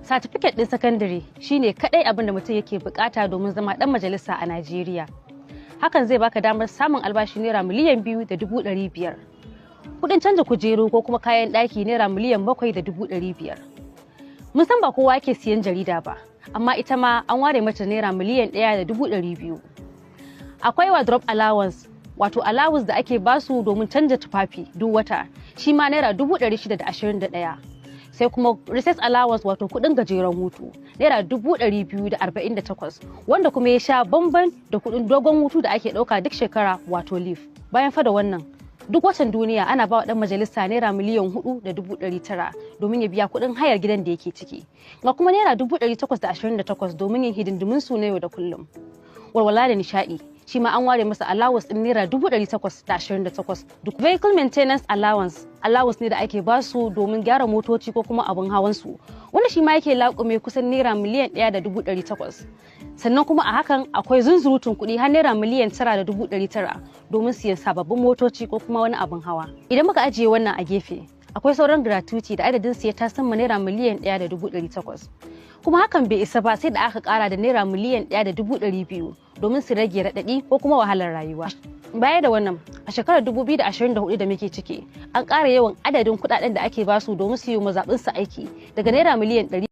Satifiket ɗin sakandare shine kaɗai abin da mutum yake bukata domin zama ɗan majalisa a Najeriya. Hakan zai baka damar samun albashi ₦2,500,000. Kuɗin canza kujeru ko kuma kayan ɗaki ₦7,500,000. Mun san ba kowa ke siyan jarida ba, amma ita ma an ware mata ₦1,200,000. Akwai wardrobe allowance, wato allowance da ake basu domin canza tufafi duk wata, shi ma ₦621,000. Sai kuma recess allowance, wato kuɗin gajeren hutu, ₦248,000, wanda kuma ya sha bamban da kuɗin dogon hutu da ake ɗauka duk shekara, wato leave. Bayan fa da wannan, duk watan duniya ana ba wa ɗan majalisa ₦4,900,000 domin ya biya kuɗin hayar gidan da yake ciki, ga kuma ₦828,000 domin yin hidindimun su na yau da kullum. Walwala da nishaɗi, shi ma an ware masa allowance ɗin ₦828,000. Duk vehicle maintenance allowance, allowance ne da ake basu domin gyara motoci ko kuma abin hawan su, wanda shi ma yake laƙume kusan ₦1,800,000. Sannan kuma a hakan akwai zunzurutun kuɗi har ₦9,900,000 domin siyan sababbin motoci ko kuma wani abin hawa. Idan muka ajiye wannan a gefe, akwai sauran gratuity da adadin su ya tasamma ₦1,800,000. Kuma hakan bai isa ba, sai da aka kara da ₦1,200,000 domin su rage raɗaɗi ko kuma wahalar rayuwa. Baya da wannan, a shekarar 2024 da muke ciki, an ƙara yawan adadin kuɗaɗen da ake basu domin su yi mazaɓin su aiki daga naira miliyan 100